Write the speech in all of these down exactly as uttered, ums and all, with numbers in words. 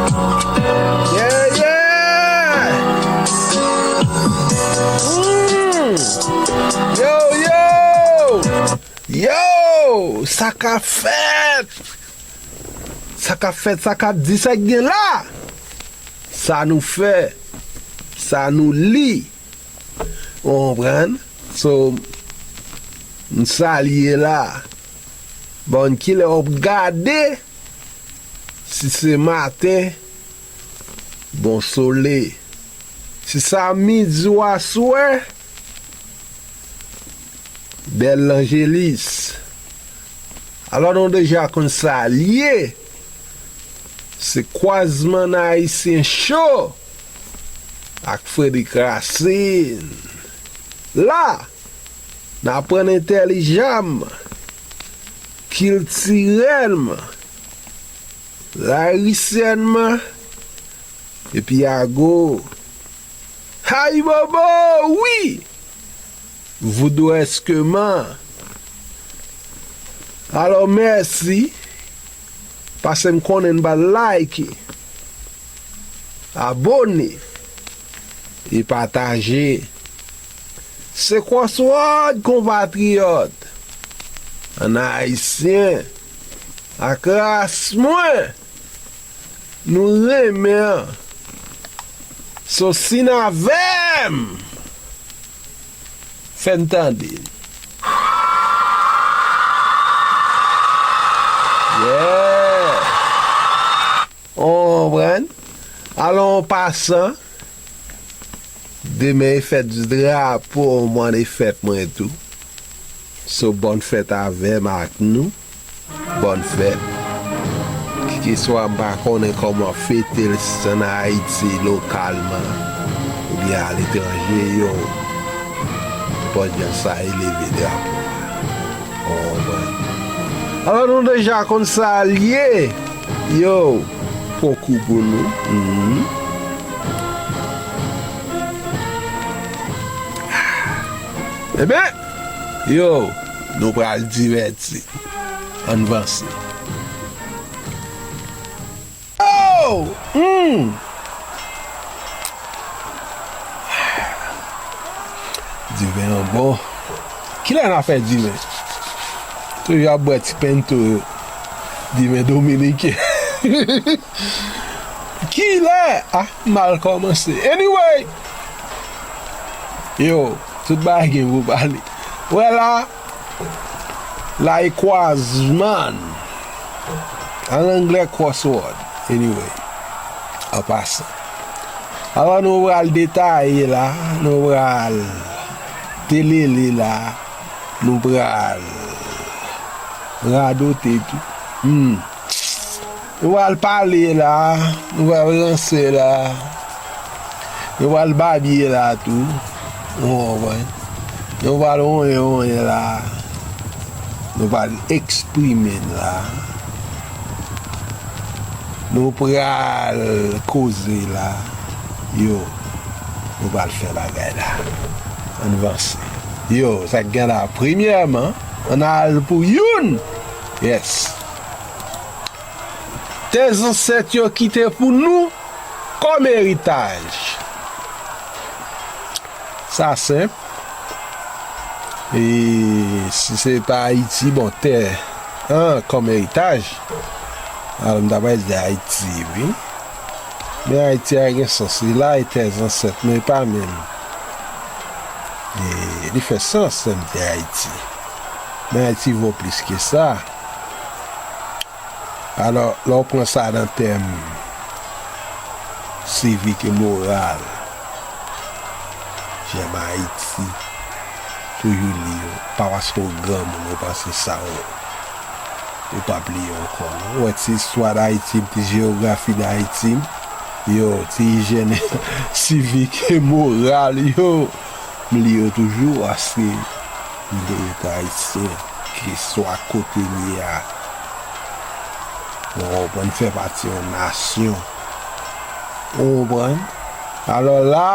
Yeah, yeah! Mm! Yo, yo! Yo! Sa k ap fèt? Sa k ap fèt? Sa k ap di? Sa k gen la? Sa nou fè? Sa nou li? Ou konprann? So, m salye la. Bon, kilè w ap gade? Si se maten, bon sole. Si sa midi ou aswè, bèl lanjelis. Alò, nou deja konn sa l ye. Se Kwazman Ayisyen Cho ak Frederick Racine. La, n aprann entèlijanman, kiltirèlman, layisyènman, epi ago. Ayibobo, wi! Voudou èskeman. Alò, mèsi. Pase m konnen n pa like, abone e pataje. Se Crossword, konpatriyòt. Ann ayisyen, ak ras mwen, nou renmen an. So, si n avè m, fè n tande n. Yeah! Ou konprann? Alò, an pasan, demen e fèt di drapo, mwen e fèt mwen tou. So, bòn fèt avè m ak nou. Bòn fèt. Kikeswa m pa konnen kòman fete l, si se ann Ayiti lokalman oubyen aletranje, yo, bòn jan sa e leve drapo a. Ou konprann? Alò, nou deja konn sa l ye. Yo, pokou pou nou. Mhm. Ebyen, yo, nou pral divèti. Ann vanse. Oh! Hmm! Diven an bon. Kilè n a fè diven? Toujou ap bwè ti pento yo. Diven dominiken. Kilè? Ah, m mal kòmanse. Anyway! Yo, tout bagay gen pou pale. Wè la, la e kwazman. An anglè, crossword. Anyway, an pasan. Alò, nou pral detaye la, nou pral telele la, nou pral radote tou. Hmm. Nou pral pale la, nou pral ranse la, nou pral babye la tou. Ou konprann? Nou pral wonyen wonyen la, nou pral eksprime n la, nou pral koze la. Yo, nou pral fè bagay la. Ann vanse. Yo, sa k gen la, premyèman, ann al pou youn. Yes. Tè zansèt yo kite pou nou kòm eritaj. Sa senp. E si se pa Ayiti, bon, tè an kòm eritaj, alò m ta pral di Ayiti, wi. Men Ayiti a gen sans. Li la e tè zansèt, men pa menm. E li fè sans lè m di Ayiti. Men Ayiti vo plis ke sa. Alò, lè w pran sa nan tèm sivik e moral, jèm Ayiti, toujou li yo. Pa paske w granmoun, ou panse sa, w, ou p ap li yo ankò, non. Ou wè ti istwa Dayiti m, ti jeyografi Dayiti m, yo, ti ijyèn sivik e moral, yo. M li yo toujou, paske m vle ret ayisyen, keswa kote m ye a. Ou konprann, fè pati yon nasyon. Ou konprann? Alò la,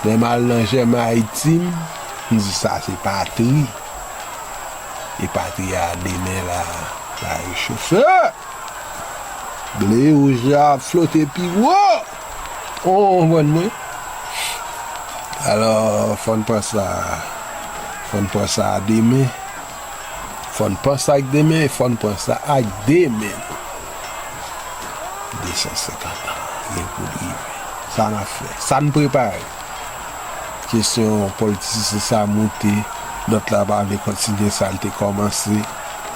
lè m al nan jèm Ayiti m, m di sa se patri. E patri a demen la, la rechofe. Ble wouj la ap flote pi wo. Ou konprann mwen? Alò, fò n pran sa, fò n pran sa a de men. Fò n pran sa ak de men, e fò n pran sa ak de men nou. De san senkant an gen pou l rive. Sa n ap fè? Sa n prepare? Kesyon politisyen sa moute, lòt la pa vle kontinye sa l te kòmanse.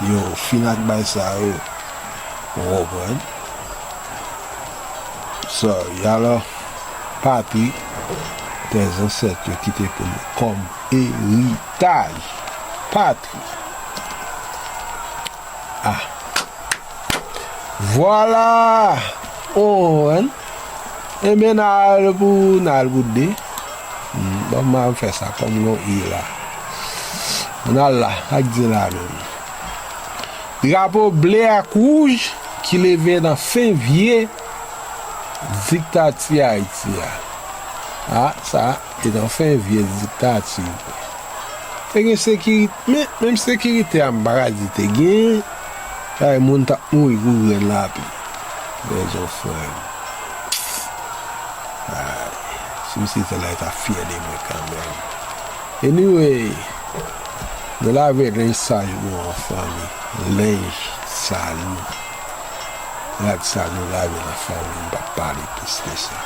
Yo fin ak bagay sa yo. Ou konprann? Sorry. Alò, patri, tè zansèt yo kite pou nou kòm eritaj. Patri. Ah. Vwala! Ou konprann? Ebyen, n al pou, n al pou de. Hmm, bon, m a fè sa kòm yon i la. N al la, ak di la menm. Drapo ble ak wouj ki leve nan fen vye diktati Ayiti a. A, sa, e nan fen vye diktati. Te gen sekirite, men, menm sekirite a, m pa ka di te gen. Ay, moun t ap mouri kou grenn lapli. Rezon frè m. Ay, si misye te la, li t ap fyè de mwen kanmenm. Anyway, nou lave lenj sal nou an fanmi. Lenj sal nou. Rad sal nou lave nan fanmi. M p ap pale plis ke sa.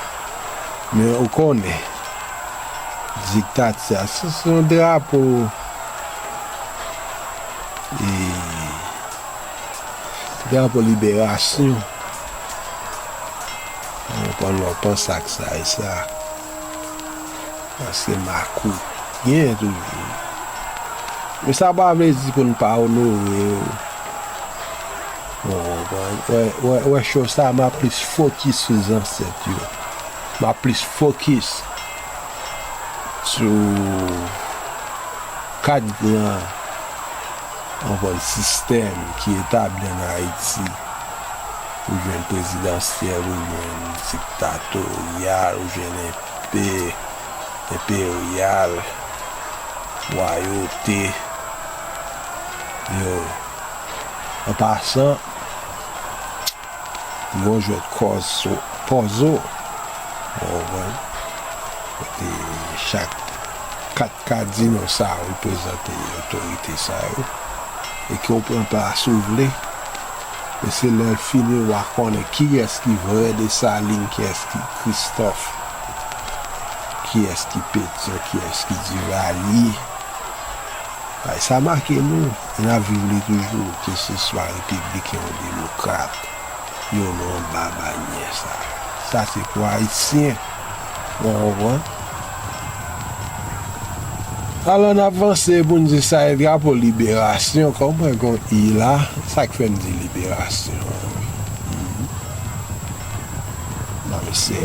Men ou konnen, diktati a, se, se yon drapo, e, drapo liberasyon. Ou konn lè w panse ak sa e sa. Paske makout genyen toujou. Men sa pa vle di pou n pa onore yo. Bon, wè, wè, wè, wè, cho sa, m ap plis fokis sou zansèt yo. M ap plis fokis sou kat gran, ou konprann, sistèm ki etabli ann Ayiti. Ou jwenn prezidansyèl, ou jwenn diktatoryal, ou jwenn enpe, enperyal, wayote. Yo, an pasan, gon jwèt kòz sou pòzo. Ou konprann? Kote chak kat kadino sa reprezante otorite sa yo. E ke w pran plas ou vle. E se lè l fini w a konnen kiyès ki vrè Desalin, kiyès ki Kristòf, kiyès ki Petyon, kiyès ki Divalye. Bagay sa make nou, e n ap viv li toujou, keseswa repibliken ou demokrat, yo nou anba banyè sa. Sa se pou Ayisyen. Ou konprann? Alò, n ap vanse pou n di sa e drapo liberasyon, kòm mwen gon i la, sa k fè m di liberasyon. Mhm. Nan, mesye,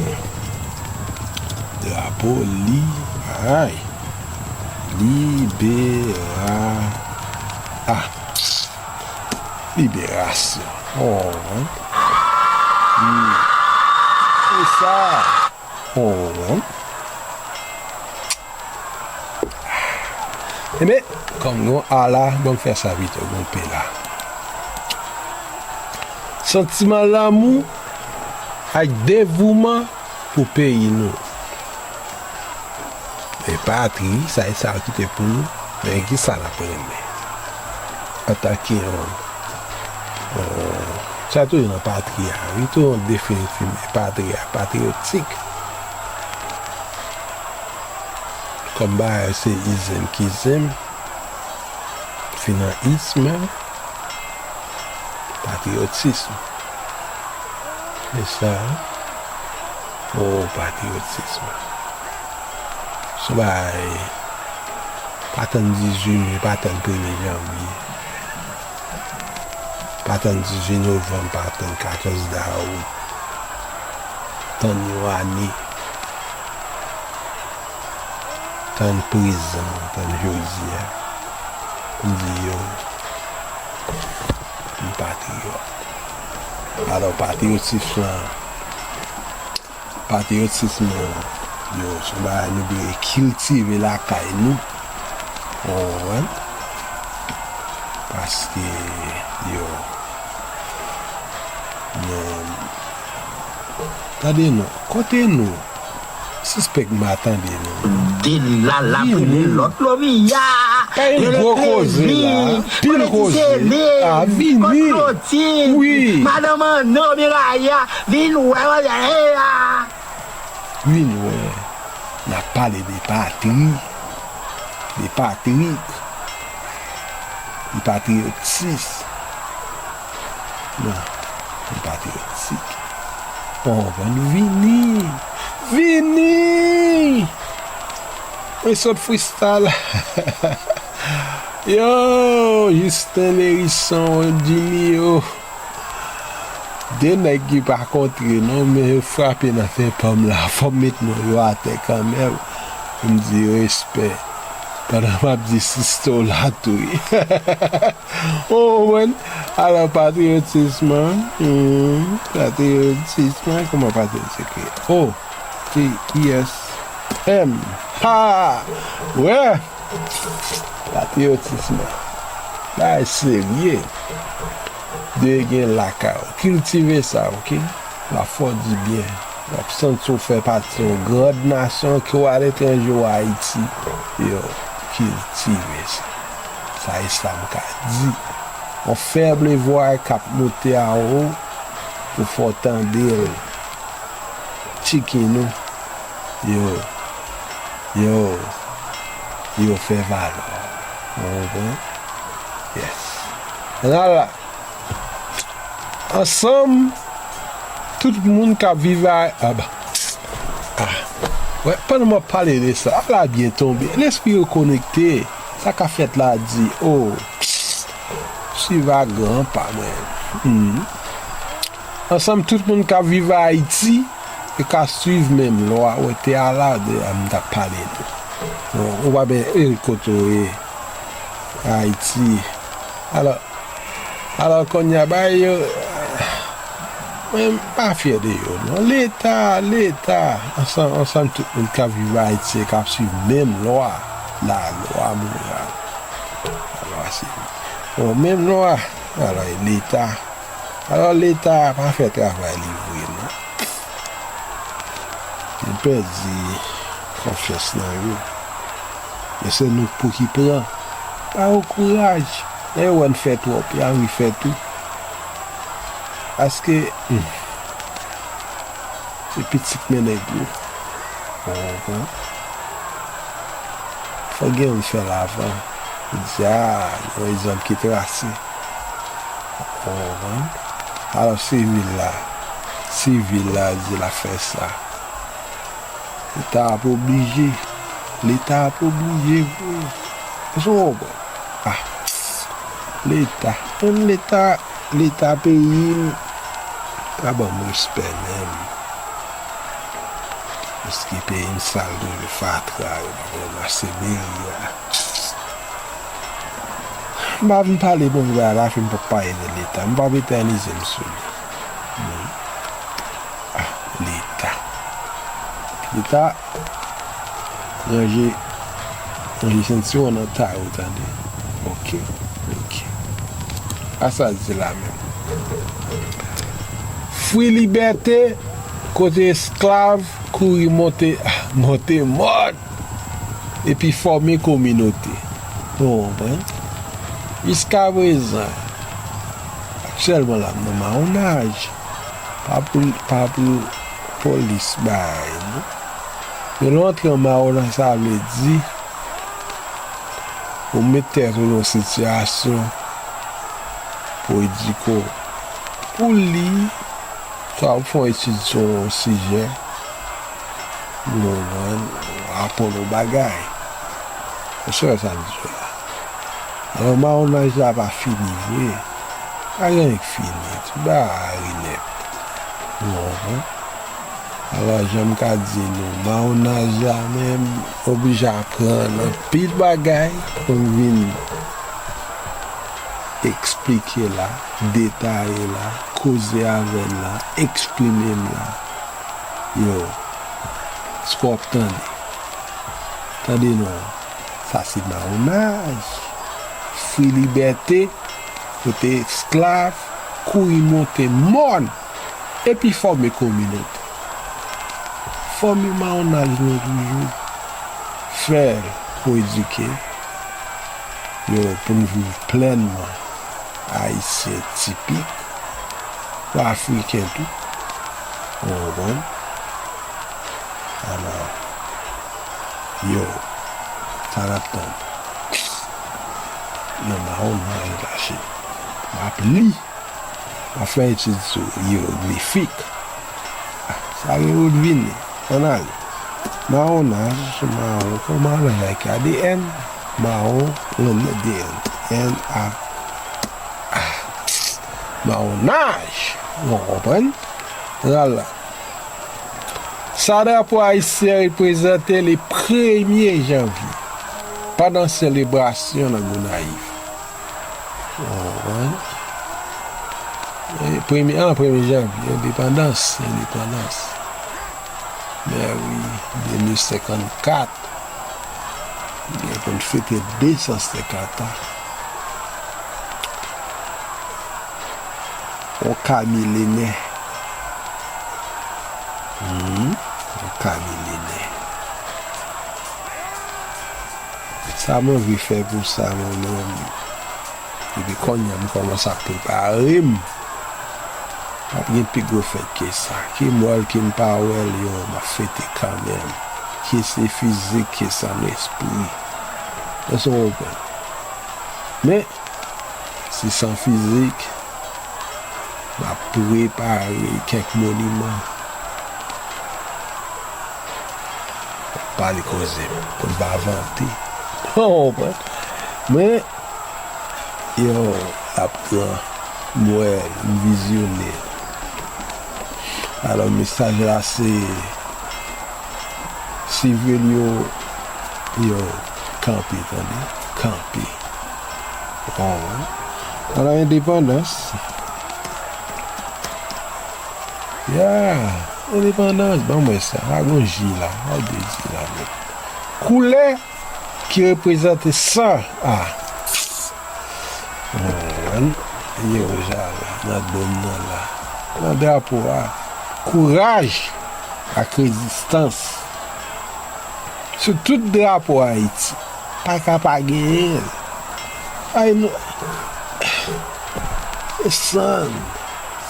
drapo li, ay. Libera-, ah. Liberasyon. Oh, hein. Hmm. Se sa. Oh, hein. Enben, kòm gon a la, ban m fè sa pito, gon pe la. Santiman lanmou ak devouman pou peyi nou. E patri, sa e sa yo kite pou nou. Men ki sa n ap renmen? Antanke yon, yon, sa toujou nan patri a, wi, tou yon definitif de patri a, patriyotik. Kòm bagay se izin kizin, finan ism, patriyotism. E sa, o patriyotism. Se yon bagay, pa tann dizuit me, pa tann premye janvye. Pa tann dizuit novanm, pa tann katòz dawout. Tann yon ane. Tann prezan, tann jodi a. Pou n di yo, nou patriyòt. Alò, patriyotism lan, patriyotism lan, yo, se yon bagay nou dwe kiltive lakay nou. Ou konprann? Paske, yo, nou, Tande non, kote nou? Sispèk m pa tande nou. De la la prele lòt lomi ya. Pa gen gwo koze la. Pil koze. A vini. Wi. Madanm Anno Miraya vin wè mwen ya. Vin wè. N ap pale de patri. De patri. De patriyotis. Non, li patriyotik. Bon, bon, nou vini. Vini! Mwen sot freestyle. Yo, Justin Lerisson Junio. De nèg ki pa kontre non, men yo frape nan tenten m la. Fò m met non yo atè kanmenm. Pou m di respè. Pandan m ap di Sisto la tou wi. Ou konprann? Alò, patriyotism, hmm, patriyotism, kòman patriyotism ekri? O, T, I, S, M. Ha! Wè! Patriyotism. Bagay serye. Dwe gen lakay ou. Kiltive sa, oke? L ap fè w dibyen. W ap santi w fè pati yon grand nasyon, ke w aletranje ou Ayiti. Yo, kiltive sa. Sa e sa m ka di. Yon fèb vwa k ap monte a ou pou fè w tande l. Tchiki nou. Yo. Yo. Yo fè valè w. Ou konprann? Yes. Ann al la. Ansanm, tout moun k ap viv a, aba. Ah. Wè, pandan m ap pale de sa, ala byen tonbe. Lespri yo konekte. Sa k ap fèt la di, o, swiv a gran pa mwen. Hmm. Ansanm, tout moun k ap viv Ayiti, e ka swiv menm lwa. Wè, te ala de a m t ap pale nou. Bon, ou pa ben, e kote w ye? Ayiti. Alò, Alò, kounye a, bagay yo, mwen, m pa fyè de yo, non. Leta, Leta, ansanm, ansanm tout moun k ap viv Ayiti e k ap swiv menm lwa, lalwa moral. Lalwa sivil. Bon, menm lwa, alò, e Leta. Alò, Leta pa fè travay li vre, non. Yo pèdi konfyans nan yo. Men se nou k pou ki pran. Ba yo kouraj. Lè yo wè n fè twòp, y a anvi fè tou. Paske, hmm, se pitit men nèg yo. Ou konprann? Fò gen yon fè l avan. Ou di, a, gen yon egzanp ki trase. Ou konprann? Alò, sivil la, sivil la di l ap fè sa. Leta ap oblije. Leta ap oblije vre. Èske w konprann? Ah, Leta. Menm Leta, Leta peyi m pa ban m respè menm. Paske peyi m sal toujou fatra, yo pa ranmase meri a. M pa vin pale bon bagay la, fi m p ap pale de Leta. M p ap etènize m sou li. Men, ah, Leta. Leta, ranje, ranje sentiwon nan tay ou, tande. Oke, oke. A sa di la menm. Fwi libète, kote esklav kouri monte, monte mòn. Epi fòme kominote. Ou konprann? Jiskaprezan, aktyèlman la, m nan mawonaj. Pa pou, pa pou polis bay, non. Men lè w antre nan mawonaj, sa vle di ou met tèt ou nan yon sitiyasyon pou edike w, pou li, swa pou fè yon etid sou yon sijè, ou konprann, aprann yon bagay. Èske w wè sa m di w la? Alò, mawonaj la pa fini vre. Pa gen anyen k fini. Tout bagay a rinèt. Ou konprann? Alò, jan m ka di nou, mawonaj la menm, oblije aprann anpil bagay pou m vin eksplike la, detaye la, koze avè l la, eksprime m la. Yo, èske w ap tande? Tande non, sa se mawonaj. Fwi libète, kote esklav kouri monte mòn epi fòme kominote. Fanmi mawonaj nou toujou fè l pou edike yo, pou n viv plènman ayisyen tipik, ou afriken tou, ou konprann? Alò, yo, sa n ap tann? Nan mawonaj la, cheri. M ap li. M ap fè etid sou iyewoglifik. Sa gen wout vini. Ann ale. Mawonaj, mawon, kòman ann ale ak A D N? Mawon, ann A D N. N A. Mawonaj! Ou konprann? Ann al la. Sa drapo ayisyen reprezante le premye janvye, pandan selebrasyon nan Gonayiv. Ou konprann? E, premye, an, premye janvye, endepandans, endepandans. Mèwi, de mil senkannkat. Gen pou n fete de san senkant an. On ka milenè. Hmm, on ka milenè. Sa m anvi fè pou sa, mwen menm. Epi kounye a, m kòmanse ap prepare m. P ap gen pi gwo fèt ke sa. Ke m wè l, ke m pa wè l, yo, m ap fete kanmenm. Ke se fizik, ke se an espri. Èske w konprann? Men, se san fizik, m ap prepare kèk moniman. Pale koze, pou m pa vante. Ou konprann? Men, yo, l ap gran. M wè l, m vizyone l. Alò, mesaj la se, sivil yo, yo, kanpe, tande, kanpe. Ou konprann? Alò, endepandans. Ya, endepandans, ban mwen sa. Pa gon ji la, pa de ji la, men. Koulè ki reprezante san a. Ou konprann? Yo, ja la, nan dòm nan la. Nan drapo a, kouraj ak rezistans. Sou tout drapo Ayiti, pa ka pa genyen l. Ay, nou, se san n,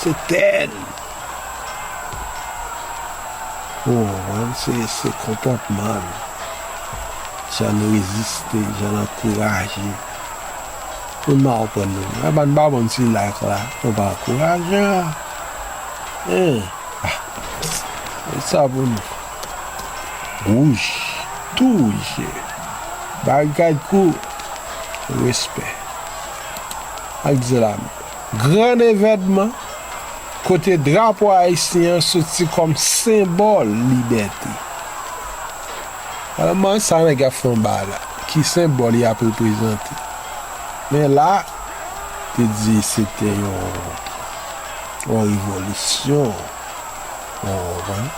se tè n. Ou konprann? Se, se konpòtman n. Jan n reziste, jan n ankouraje. Moun pa konprann nou. Apa n pa konn si like la, nou pa ankouraje a. Hein? Ah, sa pou nou. Wouj. Tou wouj, cheri. Barikad kou. Respè. Ak di la. Gran evènman kote drapo ayisyen an soti kòm senbòl libète. Alò, m mande sa nèg ap fè anba la. Ki senbòl li ap reprezante? Men la, te di se te yon, yon revolisyon. Ou konprann?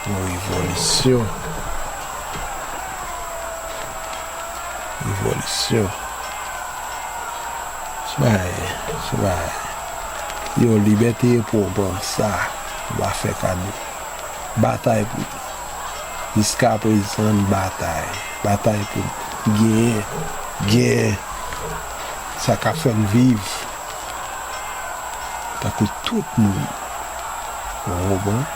Yon revolisyon. Revolisyon. Se bagay, se bagay. Yo, libète pou w pran sa. Ou pa fè kado. Batay pou li. Jiska prezan, n batay. Batay pou n genyen, genyen sa k ap fè n viv tankou tout moun. Ou konprann?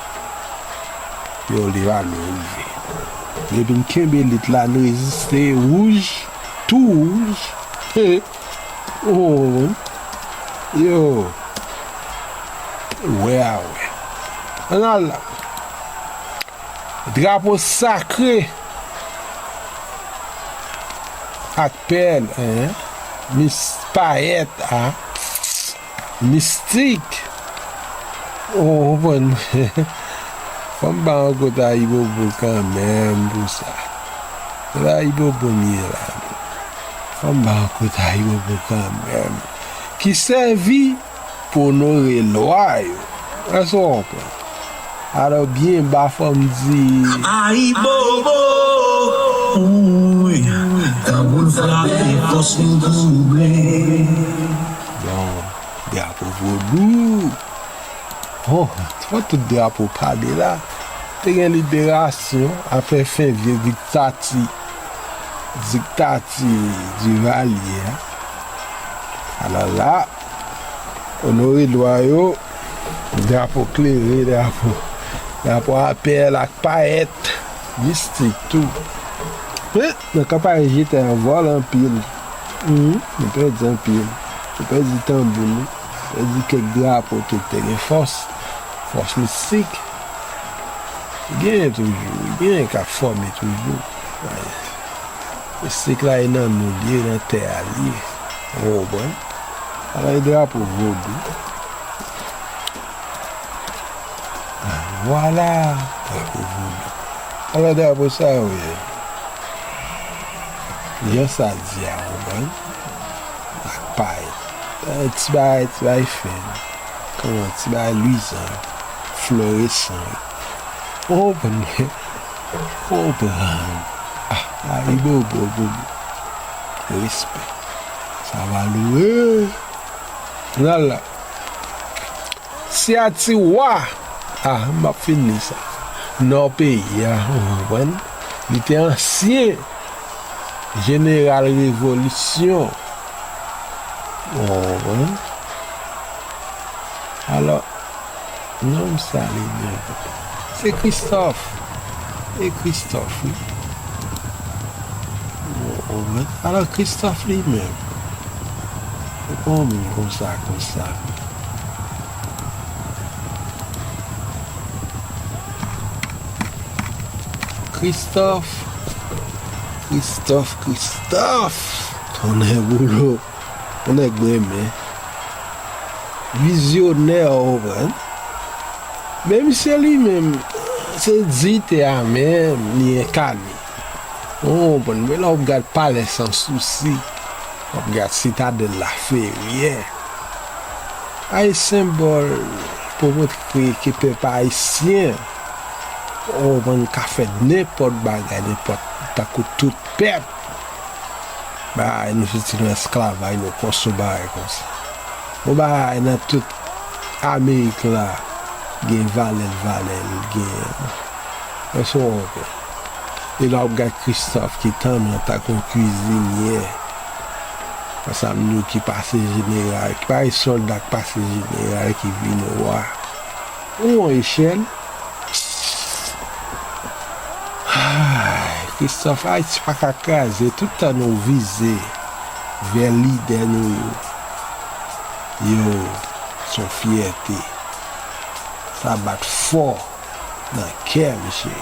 Yo, li la, nou rive. Depi n kenbe lit la, n reziste, wouj, tou wouj. He. Ou konprann? Yo. Wè a wè. Ann al la. Drapo sakre ak pèl, en, mis-, payèt a, mistik. Ou konprann? Fò m ba yon kout Ayibobo kanmenm pou sa. Kote Ayibobo m ye la? Fò m ba yon kout Ayibobo kanmenm. Ki sèvi pou onore lwa yo. Èske w konprann? Alò, byen ba, fò m di. Ayibobo! Wi, tanbou l frape, fòs nou twouble. Bon, drapo vodou. Oh, fò tout drapo pale la. Te gen liberasyon apre fen vye diktati, diktati Divalye a. Alò la, onore dwa yo, drapo klere, drapo, drapo a pèl ak payèt, mistik tou. Men, nan kanpay jete a vòlè anpil. Mhm, nou pèdi anpil. Nou pèdi tanbou nou. Pèdi kèk drapo tou ki te gen fòs. Fòs mistik. Genyen toujou. Genyen k ap fòme toujou. Mistik la e nan nou li ye, nan tè a li ye. Ou konprann? Alò, e drapo vodou. Vwala, drapo vodou. Alò, drapo sa yo ye. Jan sa di a, ou konprann? Ak pay. Eh, ti bagay, ti bagay fen. Kòman, ti bagay lwizan, floresan. Ou konprann mwen? Ou konprann? Ah, ayibobo, bobo. Respè. Sa va lwe. Nan la. Siyati wa. Ah, m ap fin li sa. Nò peyi a, ou konprann? Li te ansyen jeneral revolisyon. Ou konprann? Alò, nonm sa li menm. Se Kristòf. E Kristòf, wi. Ou konprann? Alò, Kristòf li menm. Se pa yon moun konsa, konsa. Kristòf, Kristòf, Kristòf. Tonnè boulo. Yon nèg mwen renmen. Vizyonè, ou konprann. Men misye li menm, se diyite a menm li enkane. Ou konprann, men lè w ap gad Palè San Sousi, w ap gad Sitadèl Laferyè. Ay senbòl pou montre ke pèp ayisyen, ou konprann, ka fè nenpòt bagay, nenpòt, tankou tout pèp. Bagay nou soti nan esklavaj, nou konstwi bagay konsa. Yon bagay nan tout Amerik la gen valè l, valè l genyen. Èske w konprann? E lè w ap gad Kristòf ki tanmen antanke yon kwizinyè, ansanm nou ki pase jeneral, ki pa gen sòlda k pase jeneral ki vin wa. Ou yon echèl? Ay, Kristòf, Ayiti pa ka kraze, tout tan nou vize vè lidè nou yo. Yo, se yon fyète. Sa bat fò nan kè misye.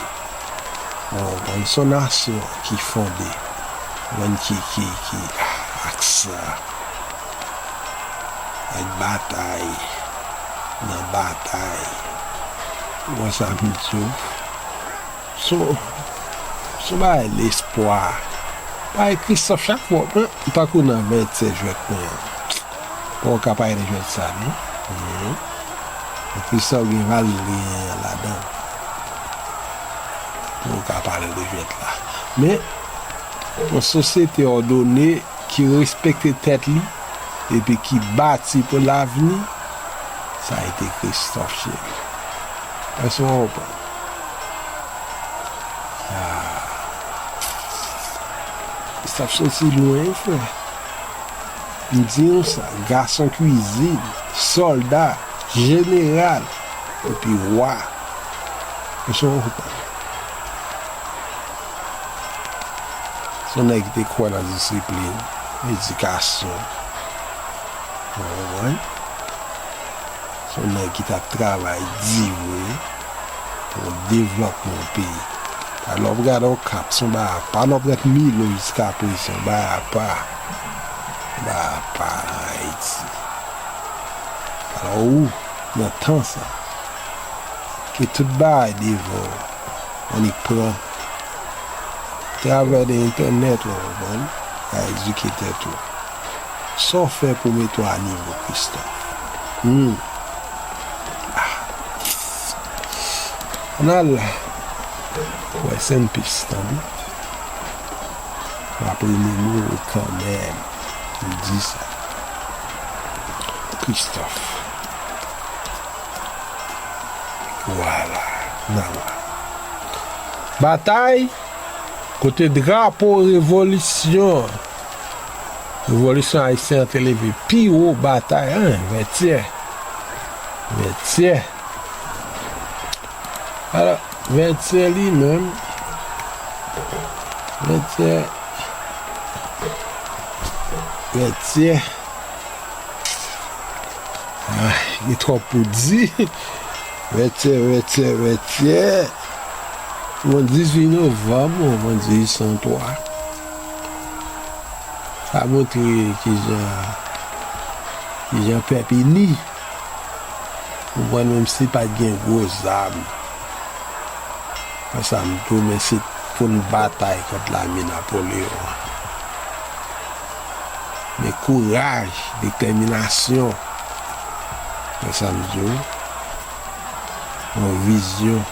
Ou konprann, se yon nasyon ki fonde. Ou konprann, ki, ki, ki, ak san, ak batay, nan batay. Ou konn sa m di w? Se yon, se yon bagay lespwa. Bagay Kristòf chak fwa, men, tankou nan vennsèt jwèt mwen an. Poko ka pale de jwèt sa, non? Mhm. Kristòf gen valè li ladan. Poko ka pale de jwèt la. Men, yon sosyete òdone ki respekte tèt li, epi ki bati pou lavni, sa rete Kristòf, cheri. Èske w konprann? Ah. Kristòf soti lwen, wi, frè. M di nou sa, gason kwizin, sòlda, jeneral, epi wa. Èske w konprann? Se yon nèg ki te kwè nan disiplin, edikasyon. Ou konprann? Se yon nèg ki t ap travay di vre pou devlòpman yon peyi. Alò, w ap gade Okap, se yon bagay apa. Alò, w ap gade Milo jiska prezan, se yon bagay apa. Bagay apa nan Ayiti. Alò, ou, nan tan sa, ke tout bagay devan w, annik pran. Travè de entènèt, ou konprann, a edike tèt ou. Sa w fè pou mete w a nivo Kristòf? Hmm. Ah. Ann al. Rest in peace, tande? M ap rememore w kanmenm. M di sa. Kristòf. Vwala. N a wè. Batay kote drapo revolisyon, revolisyon ayisyen an te leve pi wo batay, en, Vètyè. Vètyè. Alò, Vètyè li menm, Vètyè, Vètyè. Ah, gen twòp pou di. Vètyè, Vètyè, Vètyè. Yon dizuit novanm, yon dizuit san twa. Sa montre kijan, kijan pèp ini. Ou konprann, menm si pa t gen gwo zam. Wè sa m di w, men se pou n batay kont lame Napoleyon an. Men kouraj, detèminasyon. Wè sa m di w. Yon vizyon.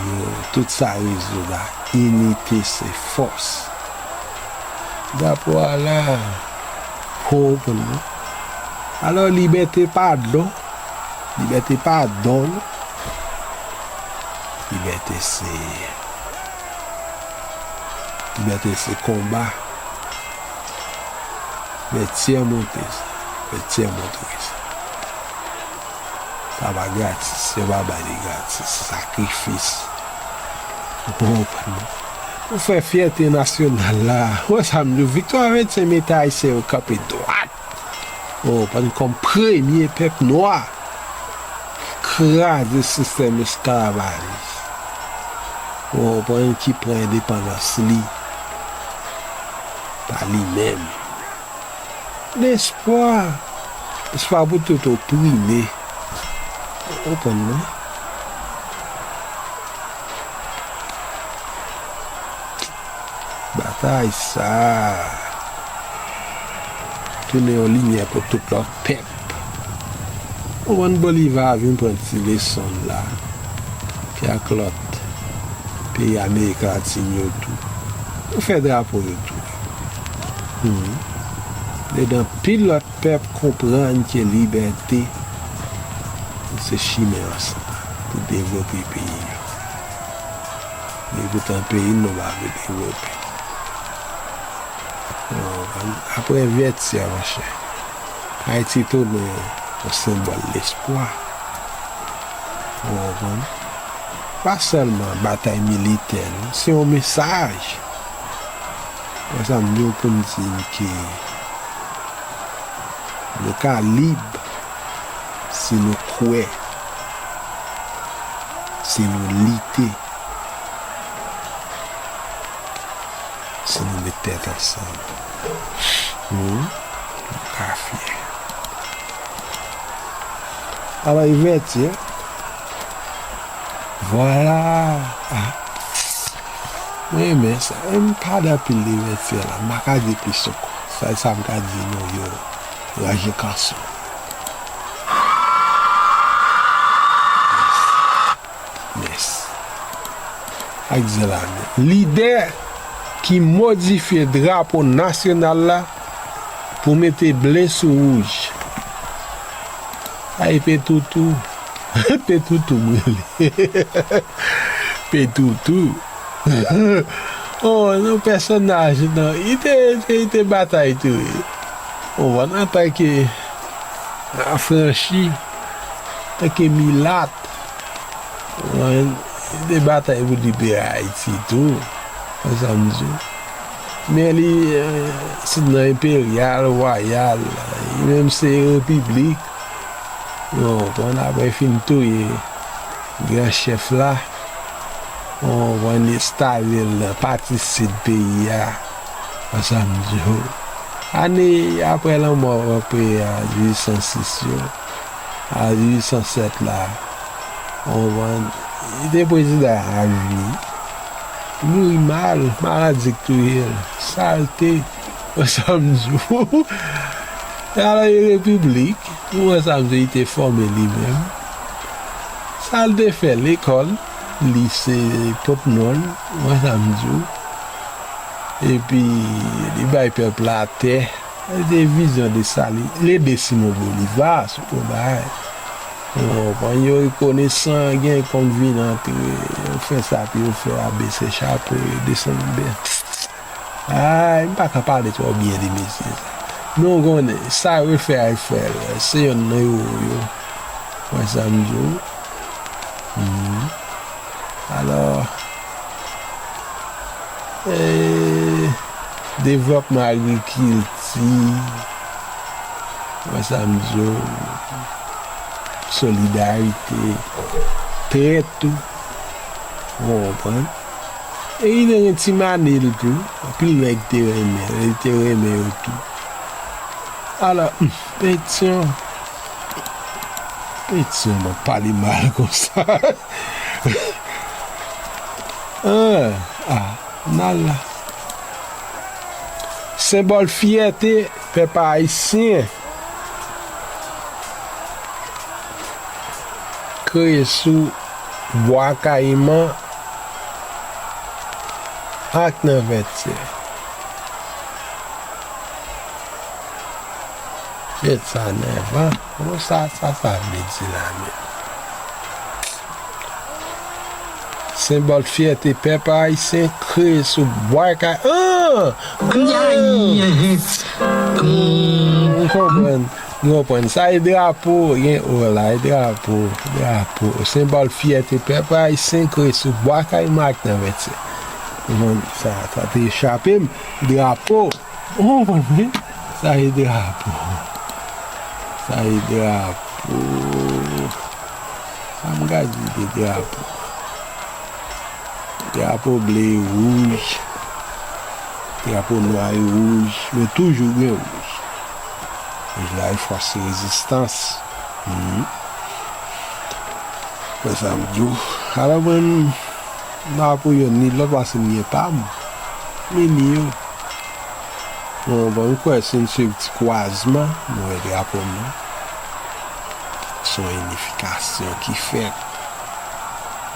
Yo, tout sa rezoud la, inite se fòs. Drapo a la, ho, konn non. Alò, libète pa don, libète pa don, non. Libète se, libète se konba. Vètyè montre sa, Vètyè montre sa. Sa pa gratis, yo pa bay li gratis. Sakrifis. Ou konprann? Pou fè fyète nasyonal la. Wè sa m di w, viktwa vennsenk me Ayisyen yo kanpe dwat. Ou konprann? Kòm premye pèp nwa. Kraze sistèm esklavajis. Ou konprann? Ki pran endepandans li pa li menm. Lespwa. Lespwa pou tout oprime. Ou konprann mwen? Batay sa a tounen yon limyè pou tout lòt pèp. Ou konprann, Boliva vin pran ti leson l la. Ki ak lòt peyi Amerik Latin yo tou. Yo fè drapo yo tou. Hmm. Dedan pil lòt pèp konprann ke libète se chimen ansanm pou devlope peyi yo. Men poutan peyi n nou pa vle devlope. Ou konprann? Apre Vètyè, monchè, Ayiti tounen yon senbòl lespwa. Ou konprann? Pa sèlman batay militè, non. Se yon mesaj. Wè sa m di w pou m di n ke nou ka lib si nou kwè, si nou lite, si nou met tèt ansanm. Hmm? Nou ka fyè. Alò, Vètyè. Vwala. Ah. Mwen renmen sa. E m pa anpil de Vètyè la. M pa ka di plis ankò. Sa, sa m ka di nou yo. Ranje kanson. Mèsi. Ak zèl ame. Lidè ki modifye drapo nasyonal la pou mete ble sou wouj. Ay, Petoutou. Petoutou m rele. Petoutou. Oh, non, pèsonaj, non. Li te, li te, li te batay tou, wi. Ou konprann, antanke afranchi, antanke milat, ou konprann, li te batay pou libere Ayiti tou, wè sa m di w. Men li, eh, sot nan enperyal, wayal, li menm se repiblik. Ou konprann, apre fin touye gran chèf la, ou konprann, enstale l nan pati sid peyi a, wè sa m di w. Ane apre lanmò Anperè a, dizuit san sis yo, a dizuit san sèt la, ou konprann, li te prezidan avi. Mouri mal, maladi k touye l, salte, wè sa m di w. Alò, e repiblik, ou wè sa m di w, li te fòme li menm. Sa l te fè, lekòl, lise, pòt non l, ou wè sa m di w. Epi, li bay pèp la tè. Li te vizyon de sa, li, li ede Simon Boliva, se yon bagay. Ou konprann? Yo rekonesan, gen konn vin antre, yo fè sa pou yo fè a, bese chapo, yo desann byen. Ay, m pa ka pale twò byen de mesye sa. Men w konnen, sa yo fè a, yo fè l. Se yonn nan ewo yo. Wè sa m di w? Mhm. Alò, e, devlòpman agrikilti, wè sa m di w, solidarite, trè tou, ou konprann? E li te gen ti manil tou, anpil nèg te renmen, li te renmen yo tou. Alò, hmm, Petyon, Petyon, mwen pale mal konsa. Ah, ah, n al la. Senbòl fyète pèp ayisyen. Kreye sou bwa kayiman ak nan vètyè. Tèt sa nèvan. Bon, sa, sa, sa vle di la menm? Senbòl fyète pèp ayisyen kreye sou bwa kay. Ah! Ah! M konprann. M konprann. Sa e drapo, gen o la, e drapo, drapo. Senbòl fyète pèp ayisyen kreye sou bwa kayiman ak nan vètyè. Ou konprann? Sa, sa te chape m. Drapo. Ou konprann, wi? Sa e drapo. Sa e drapo. Sa m ka di de drapo? Drapo ble e wouj. Drapo nwa e wouj. Men toujou gen wouj. Wouj la e fòs rezistans. Mhm. Wè sa m di w. Alò, mwen, m pa pou youn ni lòt, paske m gen pa m. Men ni yo. Bon, bon, m kwè si n swiv ti kwazman, nou wè drapo nou. Se yon inifikasyon ki fèt.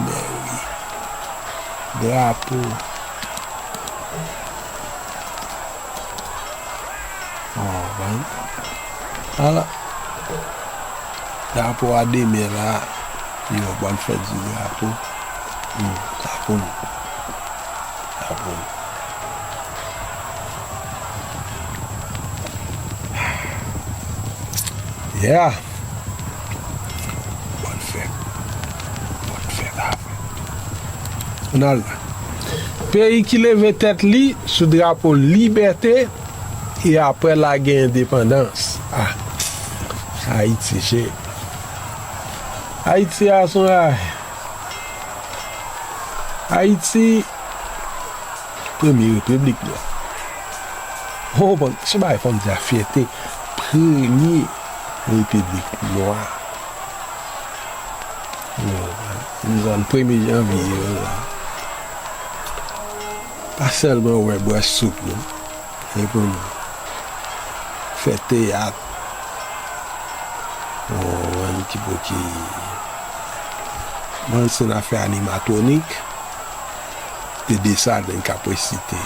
Men wi. Drapo. Bon, bon. Ala. Drapo a demen la. Yo, bòn fèt di drapo. Hmm, sa pou nou. Sa pou nou. Yeah. Bòn fèt. Bòn fèt avè. Ann al. Peyi ki leve tèt li sou drapo libète e apre lage endepandans. Ah. Ayiti, che. Ayiti a se yon a-, Ayiti, premye repiblik nwa. Ou konprann? Se bagay fò m di a fyète. Premye repiblik nwa. Ou konprann? Nou zòn premye janvye yo la. Pa sèlman wè bwè soup, non. Se pou nou fè teyat. Bon, mwen ki pou ki. Mwen se n ap fè animatwonik. De Desalin k ap resite.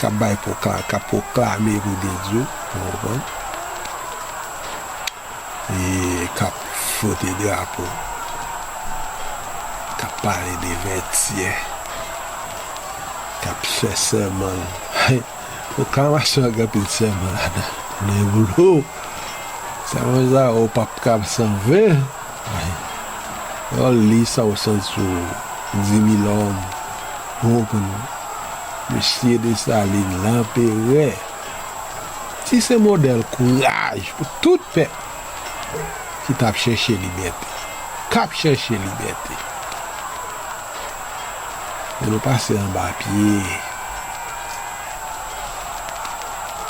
K ap bay pwokla-, k ap pwoklame pou Dedye. Ou konprann? E k ap fwote drapo, k ap pale de vètyè, k ap fè sèman. Pwoklamasyon an gen anpil sèman ladan. Men boulo, sèman sa yo p ap ka sanve. Lè w li sa, w santi w di mil òm. Ou konprann? Mesye Desalin, lanperè. Ti se modèl kouraj pou tout pèp ki t ap chèche libète, k ap chèche libète. Men nou pase anba pye.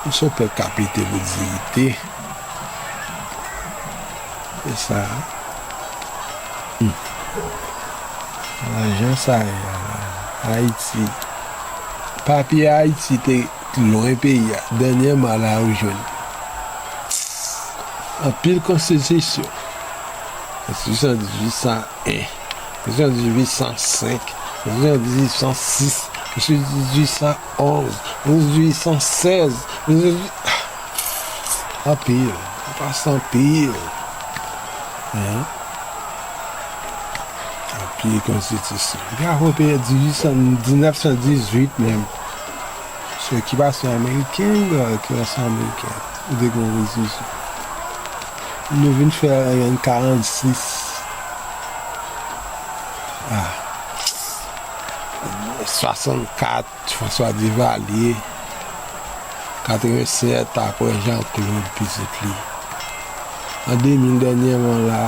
Nou se yon pèp k ap lite pou diyite. Se sa. Hmm. Ala jan sa ye a la. Ayiti. Papye Ayiti te lwen peyi a. Dènyèman la, ou jwenn anpil konstitisyon. Konstitisyon dizuit san en, konstitisyon dizuit san senk, konstitisyon dizuit san sis, konstitisyon dizuit san onz, dizuit san sèz, anpil, pase anpil. An. Apye konstitisyon. Drapo peyi a dizuit san, diznèf san dizuit menm. Se okipasyon ameriken, okipasyon ameriken. Ou te gen konstitisyon. Nou vin fè an karannsis. Ah. Swasannkat, François Duvalier, katrevennsèt, apre Jean Claude, pitit li. An de mil dènyèman la,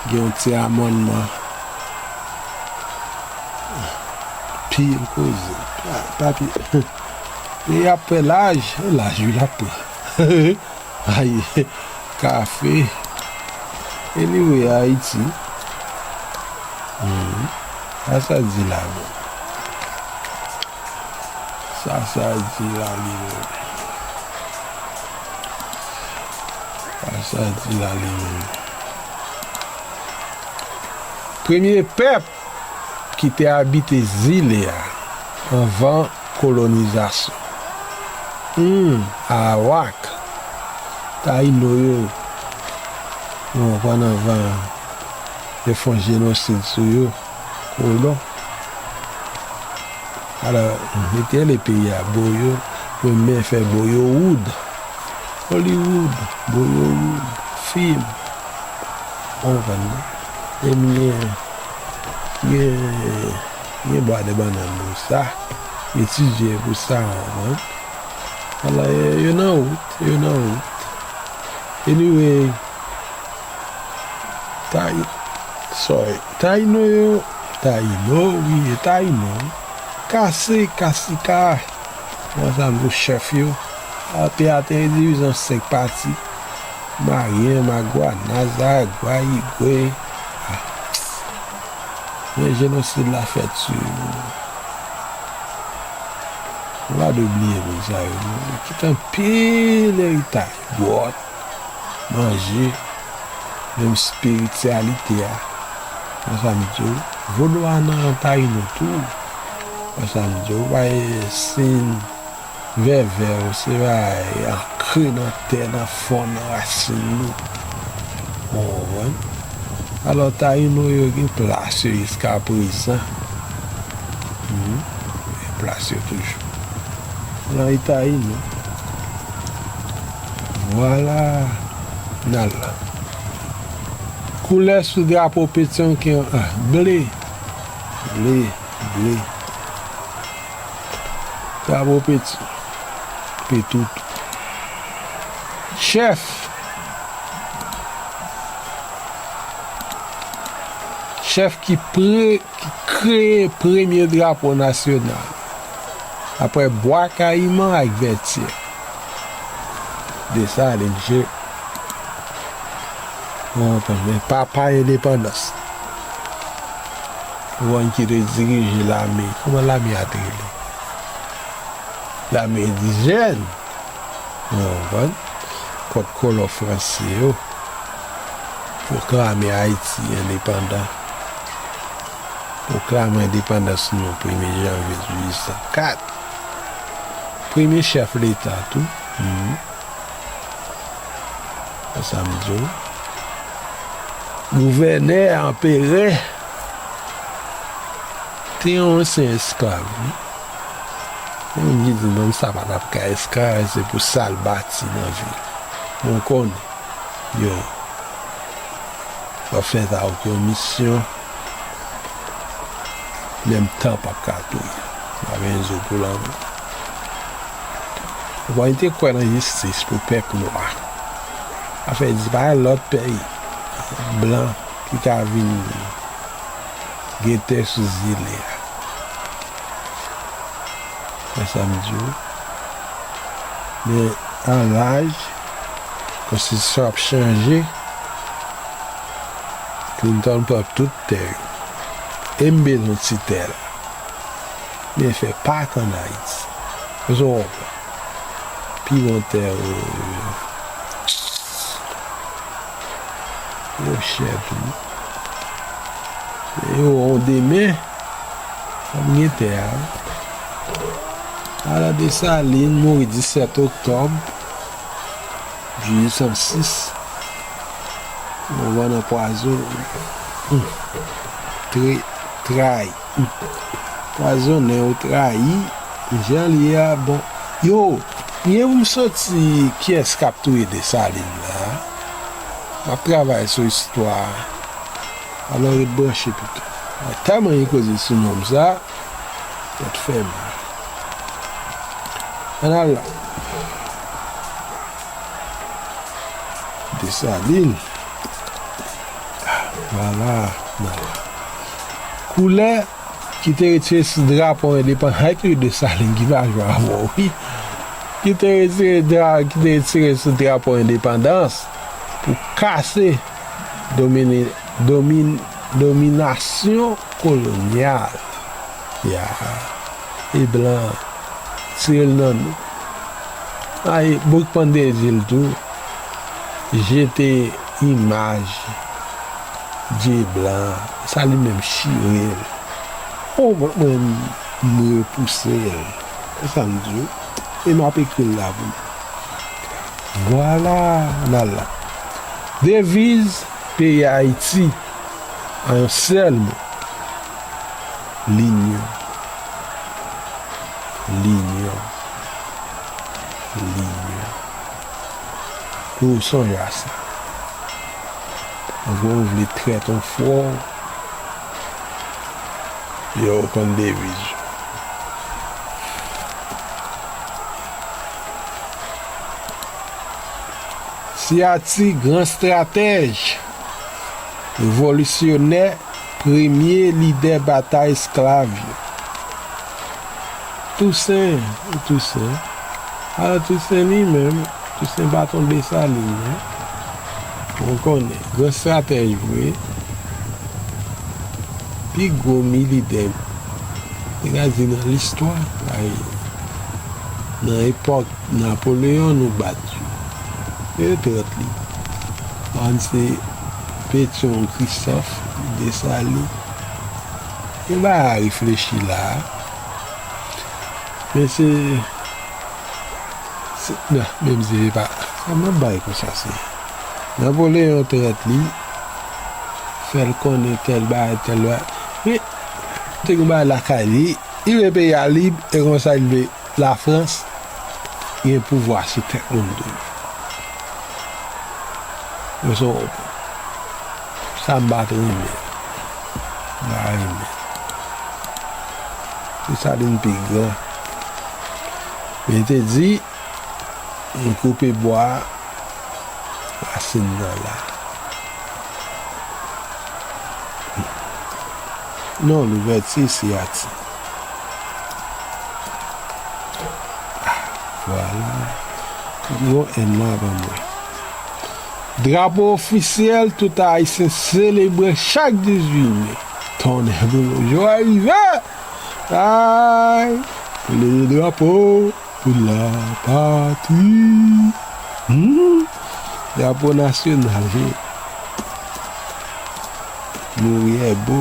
gen yon ti amannman. Pil koze. Pa, pa pi-, peyi ap pran laj, laj wi l ap pran. Ay, kafe. Anyway, Ayiti. Hmm. Sa sa di la menm? Sa sa di la li menm? Sa sa di la li menm? Premye pèp ki te abite zile a anvan kolonizasyon. Hmm, Arawak, Tayino yo, nou konprann anvan yo fè yon jenosid sou yo, kolon. Alò, yo te rele peyi a Boyo, yo menm fè Boyo Wood. Hollywood, Boyo Wood, fim. Ou konprann, non? Epi gen, gen, gen bwa de bannann pou sa. Etidye pou sa, ou konprann? Alò, yo nan wout, yo nan wout. Anyway, Tay-, sorry. Tayino yo, Tayino, wi, e Tayino. Kase, Kasika. Mwen sa m di w chèf yo. Apre a te divize an senk pati. Maryen, Magwa, Nazarè, Gwayigwe. Ah. Men jenosid la fèt sou yo. Nou pa dwe bliye moun sa yo, non. Yo kite anpil eritaj, gwòt, manje, menm espirityalite a. Konsa m di w, vodou a nan Tayino tou. Konsa m di w, bay siy vèvè yo, se bay ankre nan tè, nan fon, nan rasin nou. Ou konprann? Alò, Tayino yo gen plas yo jiskaprezan. Hmm. Gen plas yo toujou. Nan Tayino. Vwala. N al la. Koulè sou drapo Petyonken an, ah, ble. Ble, ble. Drapo Peti-, Petoutou. Chèf. Chèf ki pre-, ki kreye premye drapo nasyonal. Apre Bwa Kayiman ak Vètyè. Desalin, je, ou konprann, men papa endepandans. Ou konprann, ki te dirije lame, kòman lame a te rele? Lame endijèn. Ou konprann? Kont kolon franse yo. Pwoklame Ayiti endepandan. Pwoklame endepandans nou premye janvye dizuit san kat. Premye chèf leta tou. Mhm. Sa m di w. Gouvènè, anperè, te yon ansyen esklav, wi. Gen moun ki di, "Nonm sa pa t ap ka esklav, se pou sa l bati nan vi l." Bon, konnen, yo, w ap fè sa ak yon misyon, menm tan p ap ka touye. Pa gen zo pou lanmou. Bon, li te kwè nan jistis pou pèp nwa. Afè di pa gen lòt peyi blan ki ka vin gen tè sou zile a. Wè sa m di w. Men an laj, konstitisyon ap chanje. Clinton pran tout tè yo. E m bezwen ti tè la. Men fè pak ann Ayiti. Wè sa w konprann. Pi bon tè yo, yo, yo chè tou. Yo, on demen, w ap gen tè a, wi. Alò, Desalin mouri disèt oktòb dizuit san sis. Ou vann anpwazon. Hmm. Tre, trayi. Hmm. Pwazonnen ou trayi. Jan li ye a, bon. Yo, m gen pou m soti kiyès k ap touye Desalin la. M ap travay sou istwa a. Alò, ret branche pito. Tèlman gen koze sou nonm sa, tèt fè mal. Ann al la. Desalin. Vwala, vwala. Koulè ki te retire sou drapo endepandans, ay, tou Desalin ki pa jwe avè w, wi. Ki te retire dra-, ki te retire sou drapo endepandans pou kase domine-, domin-, dominasyon kolonyal. Ya. E blan tire l nan nou. Ay, boukpandezi l tou. Jete imaj dye blan. Sa li menm chire l. O, mwen, mwen, m repouse l. Se sa m di w. E m ap ekri l la pou nou. Vwala, n al la. Deviz peyi Ayiti, an yon sèl mo, linyon. Linyon. Linyon. Pou w sonje a sa. Anvan w vle trèt yon frè w, yo konn deviz ou. Siyati gran estratèj, revolisyonè, premye lidè batay esklav yo. Tousen, Tousen. Alò, Tousen li menm, Tousen pa t yon Desalin, non. Ou konnen, gran estratèj vre. Pi gwo militè, te ka di nan listwa, nan epòk Napoleyon, nou bat yo. Yo trant li. Ann se Petyon Kristòf, Desalin. Yo ba a reflechi la a. Men se, se, non, menm si se pa, sa m ap bay konsa se. Napoleyon trant li, fè l konnen tèl bagay, tèl bagay. Men, te gen bagay lakay li, li vle peyi a lib, e konsa li vle Lafrans gen pouvwa sou tèt moun tou. Yo se, sa m pa t renmen. M pa renmen. Desalin pi gran. Men te di, m koupe bwa a, rasin nan la. Non, louvèti, siyati. Ah, vwala. Yon èn la ban mwen. Drapo ofisyèl tout Ayisyen selebre chak dizuit me. Tonnè boule, jou a rive! Ay! Leve drapo pou lapatri. Hmm. Drapo nasyonal, wi. Mouri e bo.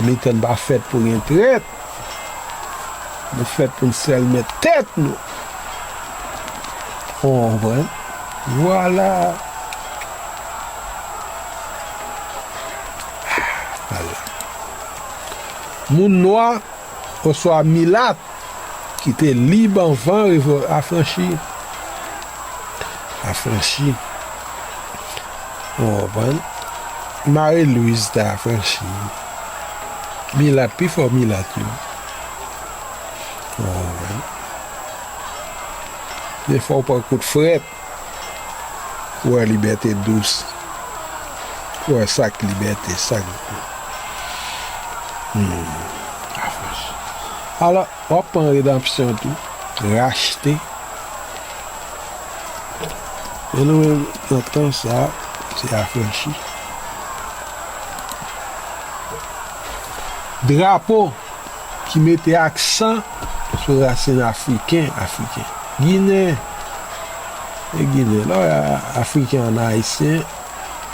Mitan pa fèt pou gen trèt. Nou fèt pou n sèl mèt tèt nou. Ou konprann? Vwala. Vwala. Moun nwa oswa milat ki te lib anvan revò-, afranchi. Afranchi. Ou konprann? Mari Lwiz te afranchi. Milat, pi fò milat yo. Ou konprann? Defwa w pran kout frèt. Ou wè libète dous. Ou wè sa k libète, sa k gou. Hmm. Afranchi. Alò, w ap pran redanpsyon tou. Rachte. Men nou menm, nan tan sa, se afranchi. Drapo ki mete aksan sou rasin afriken, afriken. Ginen, e ginen. Lè w wè afriken an ayisyen,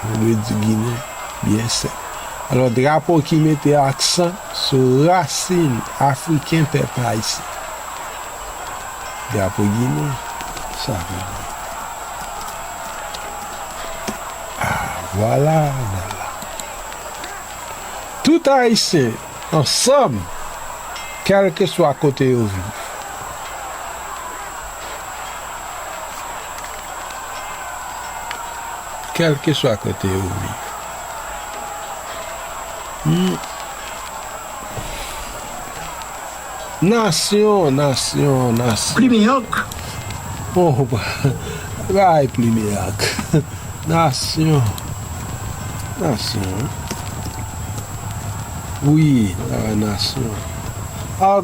nou dwe di ginen, byen senp. Alò, drapo ki mete aksan sou rasin afriken pèp ayisyen. Drapo ginen, sa vle di. Vwala, vwala. Tout Ayisyen ansanm, kèlkeswa kote yo viv. Kèlkeswa kote yo viv. Hmm. Nasyon, nasyon, nasyon. Plimen ank. Oh, bagay plimen ank. Nasyon. Nasyon. Wi, bagay nasyon. Ak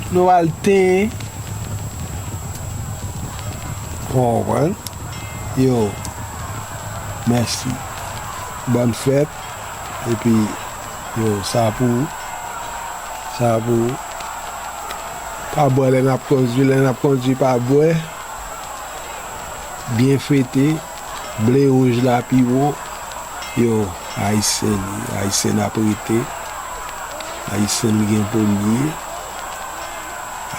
nou al ten. Ou konprann? Yo, mèsi. Bòn fèt. Epi, yo, sa pou ou. Sa pou ou. Pa bwè lè n ap kondui, lè n ap kondui, pa bwè. Byen fete. Ble wouj la pi wo. Yo, Ayisyen li, Ayisyen ap rete. Ayisyen li gen pou l ye.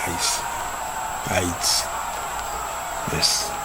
Ayisyen. Ayiti. Mèsi.